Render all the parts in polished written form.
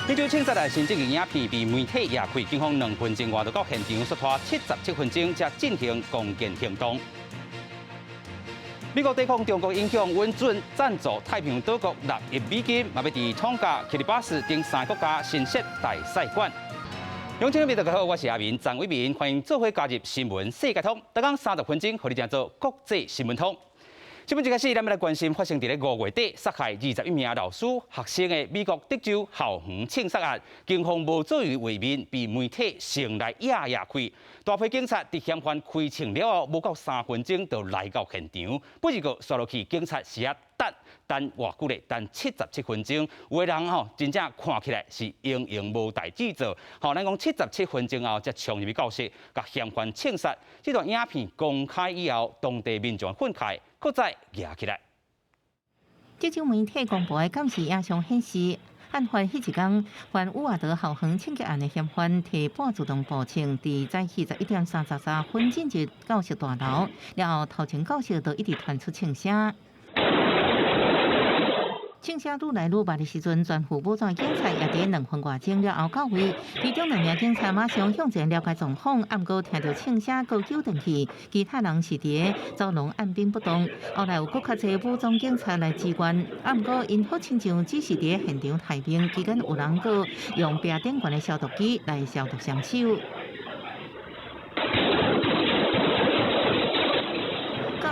德州槍殺案新證影片被媒體掖開，警方2分鐘外就到現場，煞拖77分鐘才進行攻堅行動。美國抵抗中國影響，允准贊助太平洋島國6億美金，嘛欲佇湯加、基里巴斯等三個國家新設大使館。鄉親們大家好，我是阿明張偉民，歡迎做伙加入新聞世界通，逐工30分鐘，予你定做國際新聞通。新聞一開始，咱欲來關心發生佇咧5月底殺害21名老師、學生的美國德州校園槍殺案，警方無作為畫面被媒體先來掖掖開。大批警察佇嫌犯開槍了後，無夠3分鐘就來到現場。不過，煞落去警察是遐等等偌久咧？等77分鐘，有的人吼真正看起來是閒閒無代誌做。吼，咱講七十七分鐘後才衝入去教室，共嫌犯槍殺。這段影片公開以後，當地民眾憤慨，閣再夯起來。這種媒體公布的監視影像顯示，案發彼一工，犯烏瓦德校園槍擊案的嫌犯提半自動步槍，佇早起11點33分進入教室大樓，了後頭前教室就一直傳出槍聲。槍聲愈來愈密的時陣，全副武裝警察也佇2分外鐘了後到位。其中兩名警察馬上向前了解狀況，毋過聽著槍聲，閣救轉去。其他人是佇走廊按兵不動。後來有閣較濟武裝警察來支援，毋過𪜶好親像只是佇現場待命，期間有人閣用壁頂懸的消毒機來消毒傷手。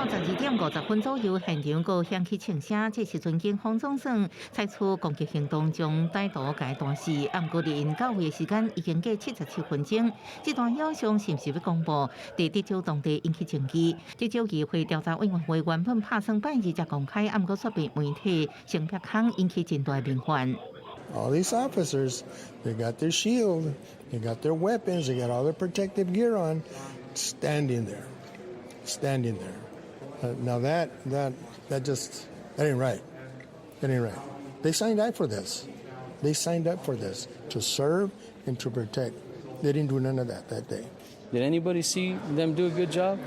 到12點50分左右，現場閣響起槍聲，這時陣警方總算採取攻擊行動，將歹徒共彈死。毋過佇𪜶到位的時間已經過77分鐘。這段影像是毋是欲公布？佇德州當地引起爭議。德州議會調查委員會原本拍算拜二才公開，毋過卻被媒體先曝光，引起真大民怨。 All these officers, they got their shield, they got their weapons, they got all their protective gear on, standing there, standing there. Now that just that ain't right. That ain't right. They signed up for this. They signed up for this to serve and to protect. They didn't do none of that that day. Did anybody see them do a good job?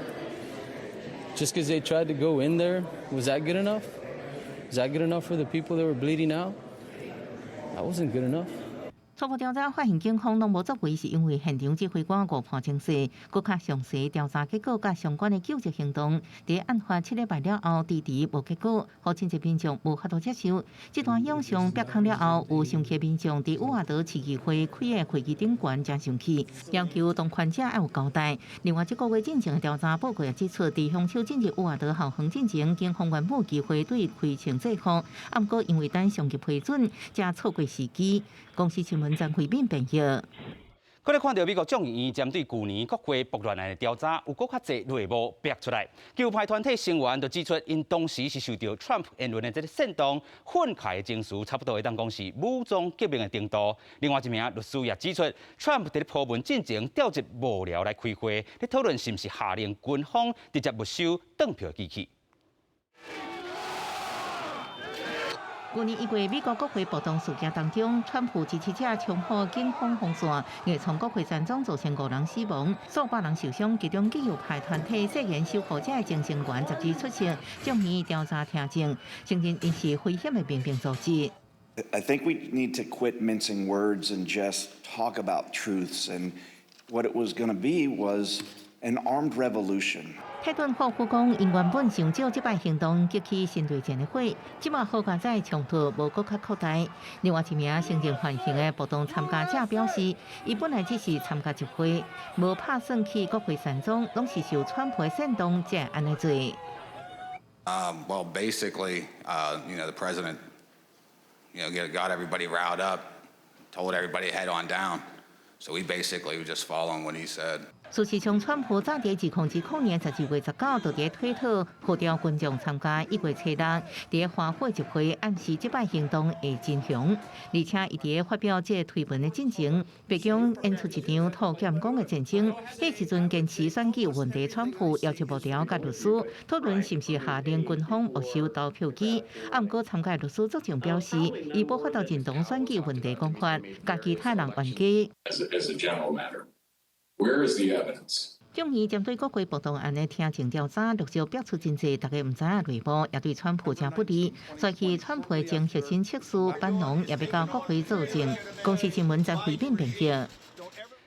Just because they tried to go in there, was that good enough? Was that good enough for the people that were bleeding out? That wasn't good enough. 初步調查發現，警方攏無作為，是因為現場指揮官誤判情勢。閣較詳細調查結果，佮相關的救助行動，佇案發7禮拜了後，遲遲無結果，予真濟民眾無法度接受。這段影像曝光了後，有生氣民眾佇烏瓦德市議會開的會議頂懸誠生氣，要求當權者愛有交代。另外，這個月進前的調查報告也指出，佇兇手進入烏瓦德校園進前，警方原本有機會對開槍制服，毋過因為等上級批准，才錯過時機。公視新聞張惠敏編譯。閣來看著美國眾議院針對舊年國會暴亂案的調查，有閣較濟內幕爆出來。極右派團體成員就指出，𪜶當時是受著 Trump 言論的這个煽動，憤慨的情緒，差不多會當講是武裝革命的程度。另外一名律師也指出，Trump 佇咧鋪文進前調集幕僚來開會，咧討論是毋是下令軍方直接沒收當票機器。舊年1月，美國國會暴動事件當中，川普支持者衝破警方防線，硬衝國會山莊，造成五人死亡、數百人受傷。其中極右派團體誓言守護者的前成員十日出席眾議調查聽證，承認𪜶是危險的民兵組織。 I think we need to quit mincing words and just talk about truths. And what it was going to be was an armed revolution. 泰頓霍夫講，𪜶原本想藉這擺行動激起新內戰的火，這馬好佳哉衝突無閣較擴大。另外一名承認犯行的暴動參加者表示，伊本來只是參加集會，無拍算去國會山莊，攏是受川普的煽動才會按呢做。 Well, basically, the president got everybody riled up, told everybody head on down. So we basically were just following what he said. 事實上，川普早佇2020年12月19，就佇推特號召群眾參加1月初6，佇花火集會，暗示這擺行動會真兇。而且，伊佇發表這个推文的進前，白宮演出一場吐劍講的戰爭。彼時陣堅持選舉有問題，川普要求幕僚佮律師討論是毋是下令軍方沒收投票機。啊，毋過參加律師作證表示，伊無法度認同選舉問題講法，共其他人冤家。 As a general matter, where is the evidence? 眾議針對國會暴動案的聽證調查陸續爆出真濟，大家毋知影內幕，也對川普誠不利。再去川普的前核心測試班農也欲到國會作證。公視新聞在回變編譯。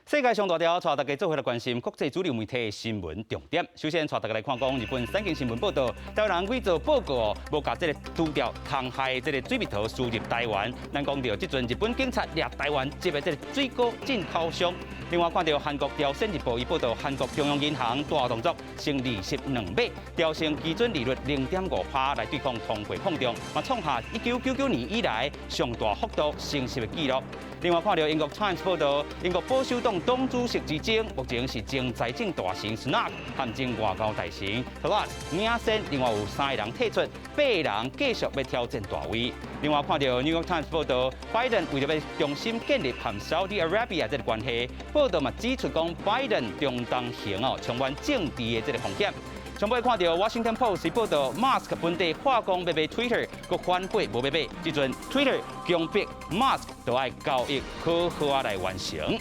世界上大條，帶大家做伙來關心國際主流媒體的新聞重點。首先，帶大家來看講日本產經新聞報導，台灣人偽造報告，無共這個除掉蟲害這個水蜜桃輸入台灣。咱講著，這陣日本警察掠台灣籍的這個水果進口商。另外，看著韓國朝鮮日報伊報導，韓國中央銀行大動作，升利息2碼，調升基準利率0.5%來對抗通貨膨脹，嘛創下1999年以來上大幅度升息的紀錄。另外，看著英國 Times 報導，英國保守黨黨主席之爭，目前是前財政大臣 Sunak 和前外交大臣 Truss 領先，另外有三個人退出，八個人繼續欲挑戰大位。另外看著 New York Times 報導，拜登為著欲重新建立和 Saudi Arabia 這個關係，報導嘛指出講，拜登中東行哦充滿政治的這個風險。上尾看著 Washington Post 報導，Musk 本地話講欲買 Twitter，閣反悔無欲買，這陣 Twitter 強迫 Musk 都愛交易好好仔來完成。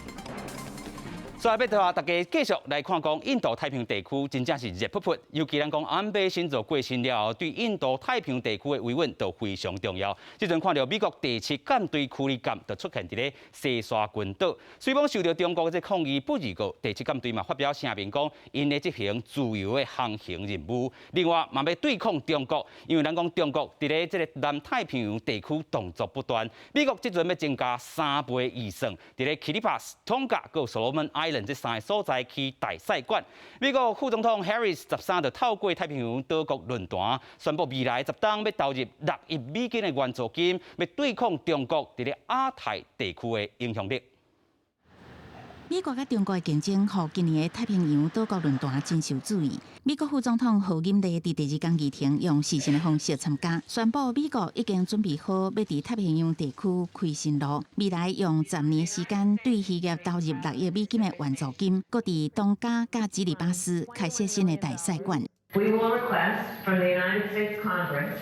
所以欲帶大家繼續來看講，印度太平洋地區真正是熱噗噗。尤其咱講安倍晉三過身了後，對印度太平洋地區的維穩都非常重要。這陣看著美國第七艦隊驅離艦就出現佇咧西沙群島，雖講受著中國的這抗議，不過第七艦隊嘛發表聲明講，𪜶咧執行自由的航行任務。另外嘛欲對抗中國，因為咱講中國佇咧這個南太平洋地區動作不斷，美國這陣欲增加3倍預算，佇咧基里巴斯、湯加、佮所羅門 Island 這三个所在起大使館。美國副總統 Harris 13就透過太平洋島國論壇，宣布未來10冬欲投入6億美金的援助金，欲對抗中國佇咧亞太地區的影響力。美國佮中國的競爭，予今年的太平洋島國論壇真受注意。美國副總統賀錦麗佇第二工議程用視訊的方式參加，宣布美國已經準備好欲佇太平洋地區開新路，未來用10年時間對漁業投入6億美金的援助金，閣佇東加佮基里巴斯開設新的大使館。 We will request from the United States Congress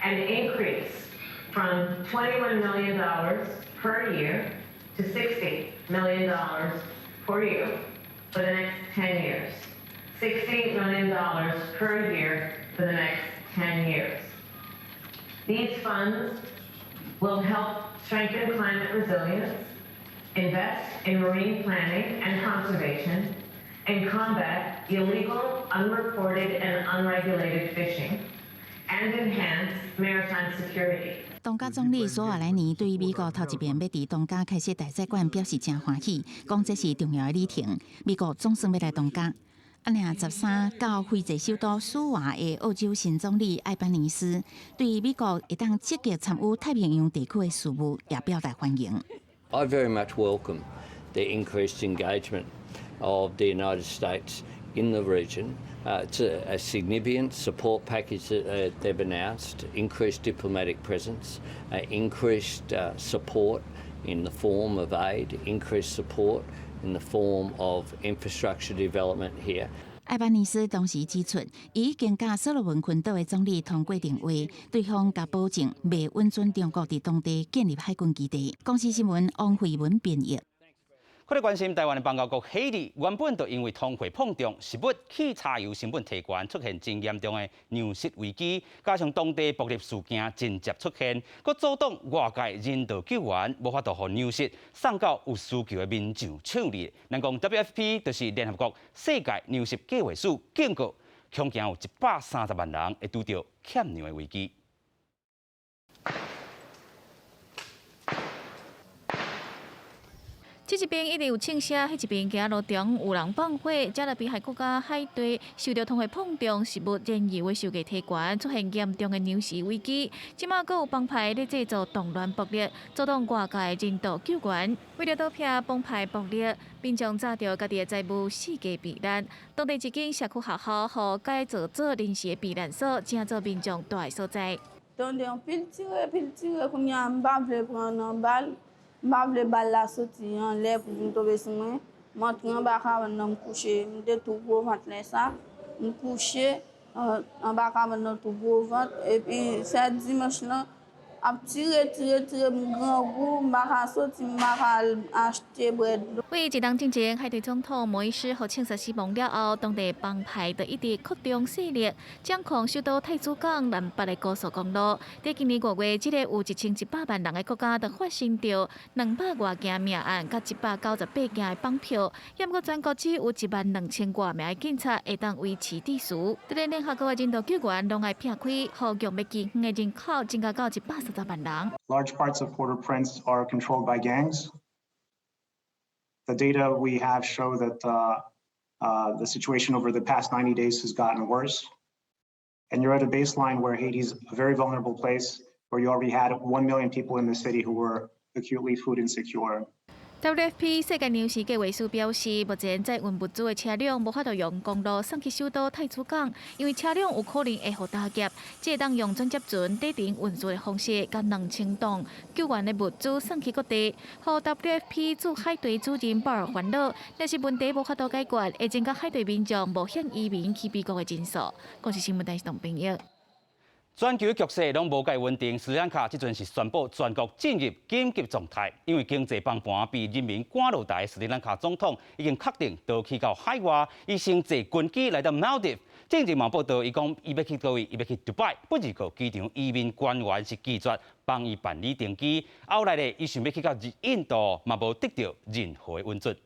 an increase from $21 million per year to $60 million per year for the next 10 years. $60 million per year for the next 10 years. These funds will help strengthen climate resilience, invest in marine planning and conservation, and combat illegal, unreported, and unregulated fishing, and enhance maritime security. 東加總理索瓦萊尼對美國頭一遍欲佇東加開設大使館表示誠歡喜，講這是重要的里程。美國總算欲來東加。按呢13到斐濟首都蘇瓦的澳洲新總理艾班尼斯對美國會當積極參與太平洋地區的事務也表達歡迎。 I very much welcome the increased engagement of the United States in the region. It's a significant support package that they've announced, increased diplomatic presence, increased support in the form of aid, increased support in the form of infrastructure development here. 艾班尼斯當時指出，伊已經佮所羅門群島的總理通過電話，對方共保證袂允准中國佇當地建立海軍基地。公視新聞王慧文編譯。閣來關心台灣的邦交國海地，原本就因為通貨膨脹、食物、汽柴油成本提懸，出現真嚴重的糧食危機，加上當地暴力事件頻接出現，閣阻擋外界人道救援，無法度予糧食送到有需求的民眾手裡。咱講 WFP 就是聯合國世界糧食計劃署警告，恐驚有130萬人會拄著欠糧的危機。這一邊一直有槍聲，彼一邊街仔路中有人放火。加勒比海國家海地受著通貨膨脹、食物、燃油的售價提懸，出現嚴重的糧食危機。這馬閣有幫派咧製造動亂暴力，阻擋外界人道救援。為著躲避幫派暴力，民眾紮著家己的財物四界避難。當地一間社區學校予改造做臨時的避難所，成做民眾蹛的所在。 Tande anpil tire, pil tire, kounya m pa vle pran nan bal. M pa vle bal la soti anlè pou vin tonbe sou mwen. M antre anba kabann nan m kouche, m te tou gwo vant lè sa. M kouche anba kabann nan tou gwo vant. Epi se dimanch lan, Ap tire, tire, tire, m grangou, m pa ka soti, m pa ka al achte bwè dlo. 為一冬進前，海地總統莫伊斯予槍殺死亡了後，當地幫派就一直擴張勢力，掌控首都太子港南北的高速公路。佇今年五月，這个有1100萬人的國家，就發生著200外件命案，佮198件的綁票。毋過全國只有1萬2千外名的警察會當維持秩序。佇咧聯合國的人道救援攏愛劈開，予強欲飢荒的人口增加到130萬人。 Large parts of Port-au-Prince are controlled by gangs. The data we have show that the situation over the past 90 days has gotten worse. And you're at a baseline where Haiti's a very vulnerable place, where you already had 1 million people in the city who were acutely food insecure. WFP 世界糧食計劃署表示，目前載運物資的車輛無法度用公路送去首都太子港，因為車輛有可能會予打劫。只會當用轉接船短程運輸的方式，將2000噸救援的物資送去各地。予 WFP 駐海地主任鮑爾煩惱，若是問題無法度解決，會增加海地民眾冒險移民去美國的人數。公視新聞台董編譯。全球局勢攏無蓋穩定，斯里蘭卡這陣是宣布全國進入緊急狀態，因為經濟崩盤，被人民趕落台。斯里蘭卡總統已經確定逃去到海外，伊先坐軍機來到馬爾代夫。進前嘛報道，伊講伊欲去佗位，伊欲去杜拜，不過機場移民官員是拒絕幫伊辦理登機。後來咧，伊想欲去到印度，嘛無得著任何的允准。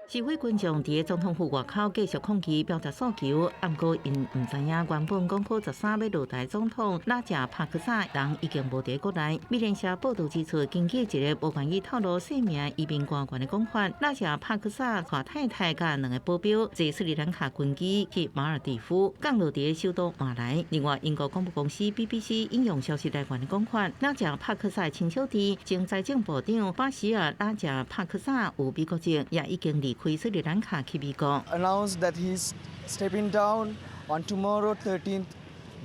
示威群眾佇總統府外口繼續抗議，表達訴求。毋過𪜶毋知影，原本講好13欲落台總統拉賈帕克薩人已經無佇國內。美聯社報導指出，根據一个無願意透露姓名移民官員的講法，拉賈帕克薩帶太太佮兩个保鏢坐斯里蘭卡軍機去馬爾地夫，降落佇首都馬來。另外，英國廣播公司 BBC 引用消息來源的講法，拉賈帕克薩親小弟前財政部長巴希爾拉賈帕克薩有美國籍，也已經離開斯里蘭卡去美國。 Announced that he's stepping down on tomorrow, 13th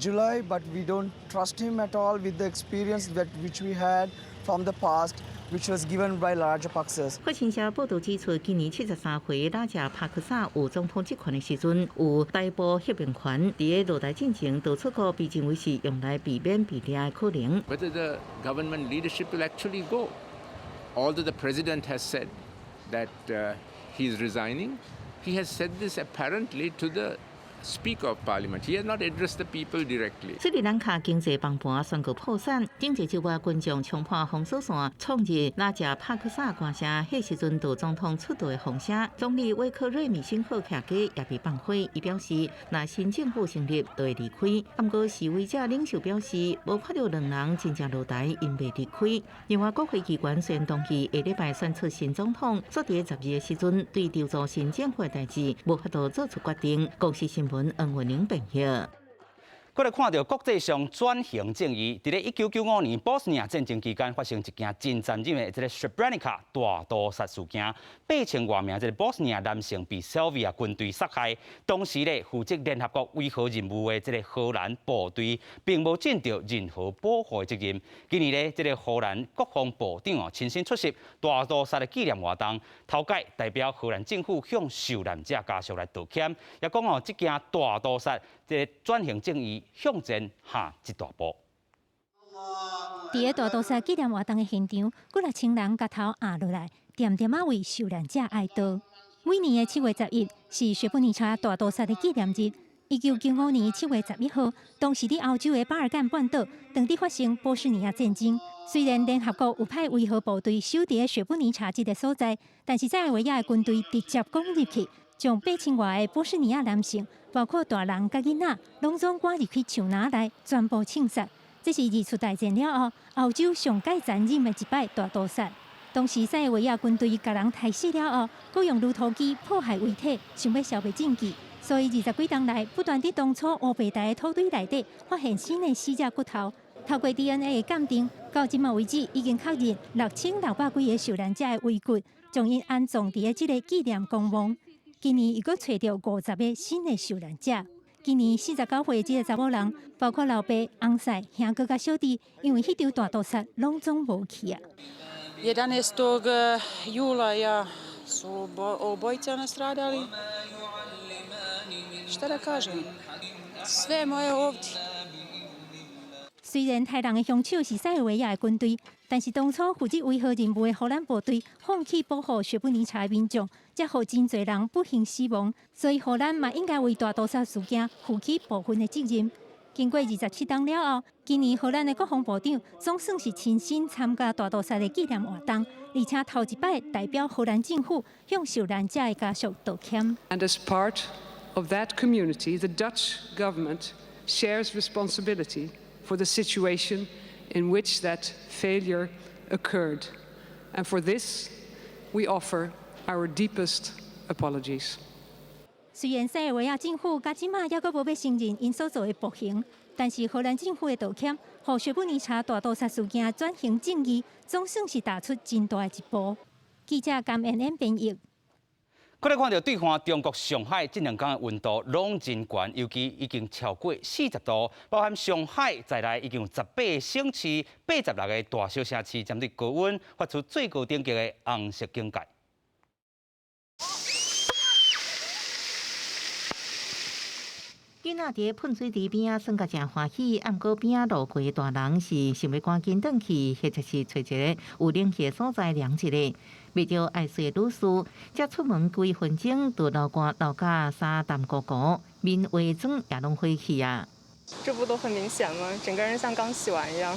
July, but we don't trust him at all with the experience that which we had from the past, which was given by Rajapaksas. 法新社報導指出，今年73歲拉賈帕克薩有總統職權的時陣，有逮捕罷免權，佇咧落台進前，逃出國被認為是用來避免被掠的可能。 Whether the government leadership will actually go, although the president has said that he is resigning, he has said this apparently to the Speaker of Parliament. He has not addressed the people directly. 斯里蘭卡經濟崩盤，宣告破產。頂一周外群眾衝破封鎖線，衝入拉賈帕克薩官舍，彼時陣杜總統出逃的風聲。總理威克瑞米辛赫徛家也被放火。伊表示，若新政府成立，就會離開。毋過示威者領袖表示，無看著兩人真正落台，𪜶袂離開。另外，國會機關雖然同意下禮拜選出新總統，煞佇12的時陣對籌組新政府的代誌無法度做出決定。公視新聞黃文玲編譯。閣來看著國際上轉型正義，佇咧1995年波斯尼亞戰爭期間發生一件真殘忍的這个斯布雷尼卡大屠殺事件，8000外名這个波斯尼亞男性被塞爾維亞軍隊殺害。當時咧負責聯合國維和任務的這个荷蘭部隊，並無盡著任何保護的責任。今年咧，這个荷蘭國防部長哦親身出席大屠殺的紀念活動，頭擺代表荷蘭政府向受難者家屬來道歉，也講哦，這件大屠殺這个轉型正義向前行一大步。佇个大屠殺紀念活動的現場，幾若千人共頭壓落來，恬恬仔為受難者哀悼。每年的7月11是雪布尼查大屠殺的紀念日。1995年7月11號，當時佇歐洲的巴爾幹半島，當地發生波斯尼亞戰爭。雖然聯合國有派維和部隊守佇雪布尼查這个所在，但是塞爾維亞的軍隊直接攻入去，將8000外个波斯尼亞男性，包括大人佮囡仔，攏總趕入去樹林內，全部槍殺。這是二次大戰了後，歐洲上蓋殘忍的一擺大屠殺。當時塞爾維亞軍隊共人刣死了後，閣用鋁塗機破壞遺體，想欲消滅證據。所以20幾冬來，不斷佇當初烏白台的土堆內底發現新的死者骨頭。透過 DNA 的鑑定，到這馬為止已經確認6600幾个受難者的遺骨，將𪜶安葬佇這个紀念公墓。今年又閣揣著50個新的受難者。今年49歲的這个查某人，包括老爸、翁婿、兄哥佮小弟，因為彼場大屠殺，攏總無去啊。 11. Jula ja su obojica nastradali. Šta da kažem? Sve moje ovdje. 雖雖然刣人的兇手是塞爾維亞的軍隊，但是當初負責維和任務的荷蘭部隊放棄保護雪布尼查的民眾，才予真濟人不幸死亡。所以荷蘭嘛應該為大屠殺事件負起部分的責任。經過27冬了後，今年荷蘭的國防部長總算是親身參加大屠殺的紀念活動，而且頭一擺代表荷蘭政府向受難者的家屬道歉。 And as part of that community, the Dutch government shares responsibility for the situation in which that failure occurred. And for this, we offer our deepest apologies. 雖然塞爾維亞政府到這馬猶閣無欲承認𪜶所做的暴行，但是荷蘭政府的道歉，予雪布尼查大屠殺事件轉型正義，總算是踏出真大的一步。記者甘恩恩編譯。閣來看著對岸中國上海這兩工的溫度攏真懸，尤其已經超過40度，包含上海在內已經有18個省市、86個大小城市針對高溫發出最高等級的紅色警戒。囡仔佇噴水池邊仔耍甲誠歡喜，毋過邊仔路過的大人是想欲趕緊轉去，或者是揣一个有冷氣的所在涼一下。袂著愛媠的女士，才出門幾分鐘就流汗流甲衫澹糊糊，面化妝也攏火去啊！這不都很明顯嗎？整個人像剛洗完一樣，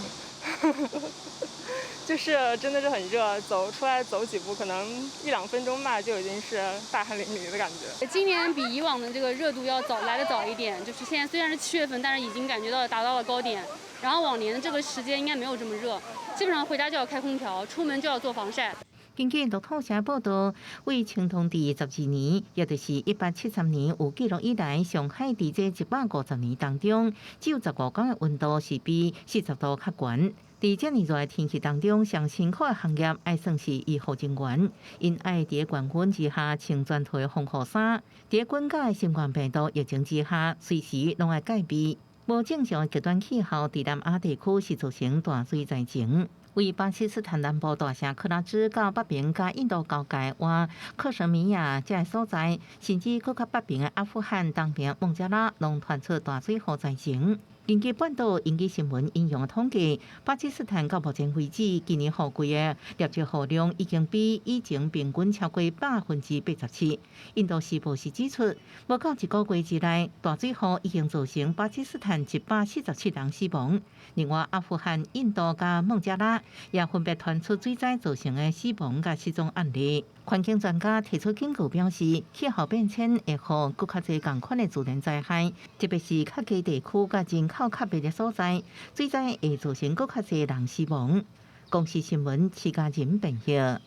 就是真的是很熱，走出來走幾步，可能一兩分鐘吧，就已經是大汗淋漓的感覺。今年比以往的這個熱度要早來得早一點，就是現在雖然是7月份，但是已經感覺到達到了高點。然後往年的這個時間應該沒有這麼熱，基本上回家就要開空調，出門就要做防曬。根據路透社報道，為清同治12年，也就是1873年有記錄以來，上海佇這150年當中，只有15工的溫度是比40度較懸。佇遮爾熱的天氣當中，上辛苦的行業愛算是醫護人員，𪜶愛佇高溫之下穿全套的防護衫，佇滾價的新冠病毒疫情之下，隨時攏愛戒備。無正常的極端氣候，佇南亞地區是造成大水災情。位巴基斯坦南部大城克拉茲到北邊佮印度交界倚克什米爾這个所在，甚至閣較北邊的阿富汗東邊孟加拉，攏傳出大水雨災情。根據半島英語新聞引用的統計，巴基斯坦到目前為止，今年雨季的錄製雨量已經比以前平均超過87%。印度時報是指出，無夠一個月之內，大水雨已經造成巴基斯坦147人死亡。另外，阿富汗、印度佮孟加拉也分別傳出水災造成的死亡佮失蹤案例。環境專家提出警告，表示氣候變遷會予閣較濟仝款的自然災害，特別是較低地區佮人口較密的所在，水災會造成閣較濟人死亡。公視新聞，徐家仁編譯。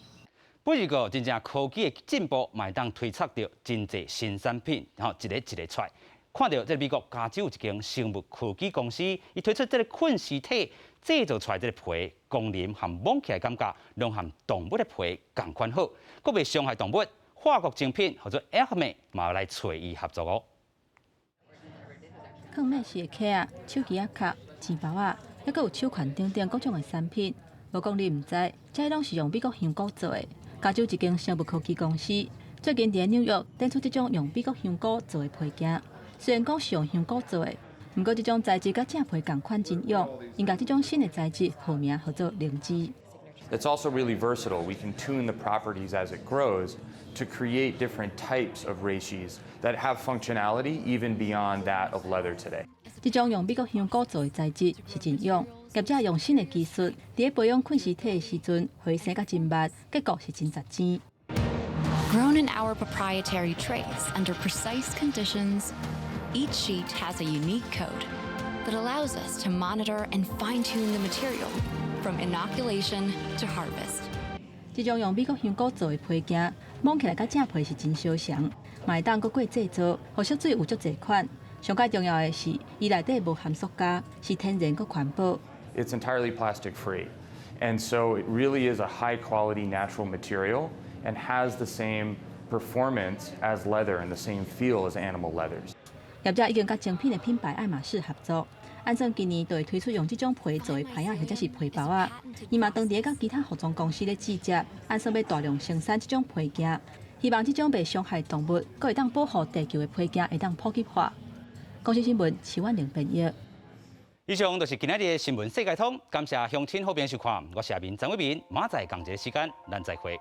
不過，真正科技的進步，嘛會當推測著真濟新產品，吼一个一个出來。看著這个美國加州一間生物科技公司，伊推出這个菌絲體製造出來這个皮，功能和摸起來感覺，攏和動物的皮仝款好，閣袂傷害動物。法國精品號做 Hermès 嘛來揣伊合作哦。囥麥是的卡仔、手機仔殼、錢包仔，猶閣有手環等等各種的產品。無講你毋知，這攏是用美國香菇做的。加州一間生物科技公司最近佇紐約展出這種用美國香菇做的皮件。雖然講是用香菇做的，毋過這種材質佮正皮仝款真軟。𪜶共這種新的材質號名號做靈芝。 It's also really versatile. We can tune the properties as it grows to create different types of reishis that have functionality even beyond that of leather today. 這種用美國香菇做的材質是真軟，業者用新的技術，佇咧培養菌絲體的時陣，予伊生甲真密，結果是真實鮮。 Grown in our proprietary trays under precise conditions, each sheet has a unique code that allows us to monitor and fine-tune the material from inoculation to harvest. 這種用美國香菇做的皮件，摸起來佮正皮是真相像，嘛會當閣過製造，予縮水有足濟款。上蓋重要的是，伊內底無含塑膠，是天然閣環保。 It's entirely plastic free, and so it really is a high quality natural material and has the same performance as leather and the same feel as animal leathers. 業者已經佮精品的品牌愛馬仕合作，按算今年就會推出用這種皮做的袋仔或者是皮包仔。伊嘛當佇咧佮其他服裝公司咧接觸，按算欲大量生產這種皮件，希望這種袂傷害動物，閣會當保護地球的皮件會當普及化。公視新聞，徐婉玲編譯。以上就是今仔日的新聞世界通，感謝鄉親好朋友收看，我是阿明張偉明，明仔載仝一个時間，咱再會。